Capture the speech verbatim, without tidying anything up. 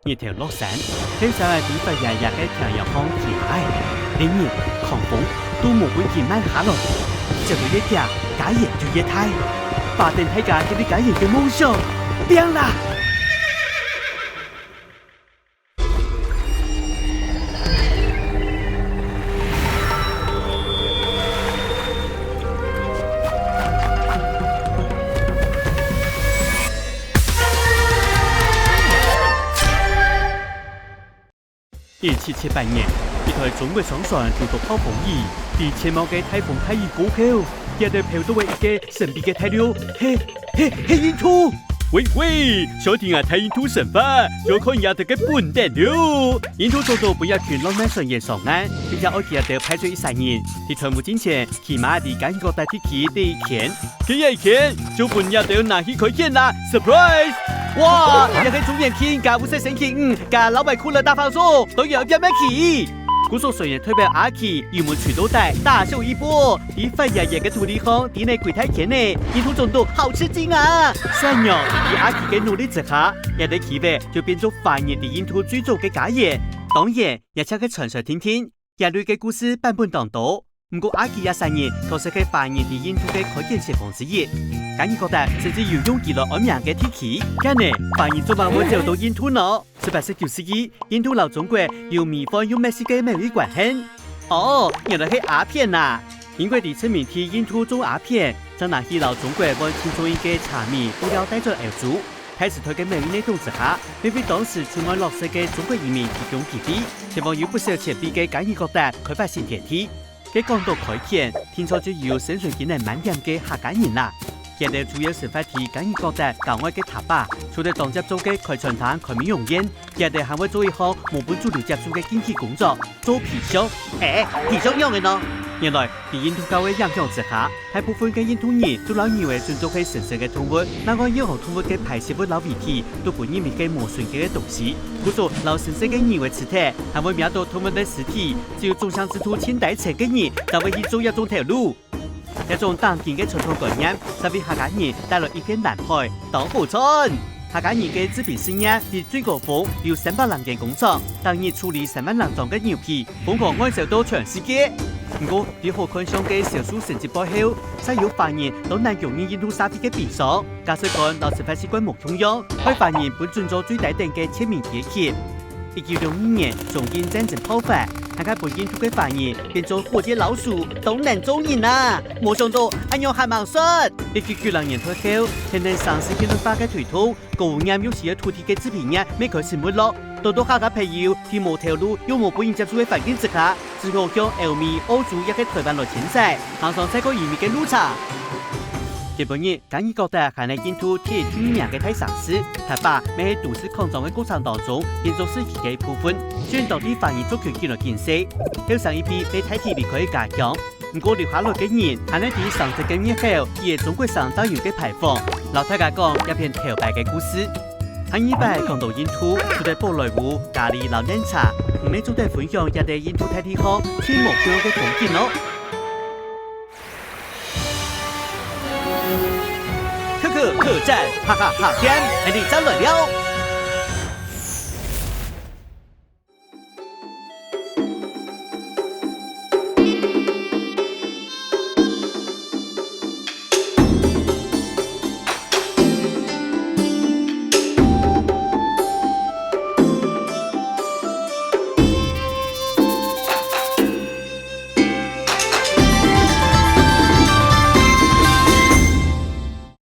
日頭落山，後生仔在發熱熱个太陽項騎馬仔，連日狂風都無分佢慢下來。走到越遽，家園就越大，巴登大家建立家園个夢想，拚啦！ 一七七八年，一台中國商船堵著暴風雨，在千萬个大風大雨過後，佢兜飄到了一個神秘个大陸，係，係，係印度！喂喂，想聽𠊎大印度神話，就愛看佢兜个本典囉！印度總督分一群浪漫船員上岸，並且愛佢兜派出一儕人，在船塢進前， 騎馬在加爾各答地區兜一圈，該一圈就分佢兜拿去開卷啦！Surprise！哇，這係中元慶，該毋使星期五，該老闆骷髏大放送，都要變賣旗！故所船員代表阿奇油門催到底，大秀一波，在發熱熱个土地項，在該歸大圈呢，印度總督好吃驚啊！算了，在阿奇个努力之下，這兜區域就變做華人在印度最早个家園。當然，也請該傳說定定， 這類个故事版本當多，毋過阿奇這儕人確實係華人在印度个開卷先鋒之一。加爾各答甚至有用佢來安名个地區。該呢，華人做麼會走到印度呢？十八、十九世紀，印度摎中國有米飯又搣絲个貿易關係。哦，原來係鴉片啊！英國在殖民地印度種鴉片，正拿去摎中國換盡重要个茶米、布料帶轉歐洲。 大時代个貿易內鬥之下，也為當時出外落雪个中國移民提供機會，前往有不少錢幣个加爾各答開發新天地。該講到開卷，定著就有生存技能滿點个客家人啦。佢兜主要生活在加爾各答郊外个Thapa，除了當接觸个開餐廳、開美容院，佢兜還會做一項無分主流接觸个禁忌工作， 做皮箱。欸，皮箱仰仔呢？原來，在印度教个影響之下，大部分个印度人都摎牛仔尊重係神聖个動物，另外任何動物个排泄物摎遺體都分認為係無純潔个東西。故所，摎神聖个牛仔刣忒，還會摸著動物个屍體，只有種姓制度盡底層个人，正會去做這種頭路。 這種頂根个傳統觀念，煞為客家人帶來一片藍海，當好賺！客家人个織品事業在最高峰有三百零間工廠，逐日處理三萬零張个牛皮，瘋狂外銷到全世界。毋過，在好看相个銷售成績背後，煞有華人當難融入印度社會个悲傷。價值觀摎生活習慣無共樣，害華人分準做最底層个賤民階級。 一九六二年，中印戰爭爆發，還較分印度个華人變做火箭老鼠，當難做人啊！無想到，恁樣還吂煞！一九九零年代後，天然生成電路化个推動，高污染又需要土地个製品業乜開始沒落，當多客家朋友在無頭路又無分人接受个環境之下，只好向歐美、澳洲抑係臺灣來遷徙，行上再過移民个路程。今晡日， 加爾各答還係印度第一、第二名个大城市，Thapa乜係都市擴張个過程當中變做市區个一部分，雖然當地華人族群緊來緊細，後生一輩被大體離開家鄉。毋過留下來个人，還係在生出个日後，佢个中國城當有个牌坊，摎大家講這片頭擺个故事。下二擺講到印度，除了寶萊塢、咖哩摎奶茶，毋係做得分享這兜印度大地項盡無共樣个風景哦。 可可客棧，哈哈哈店，𠊎等正來尞。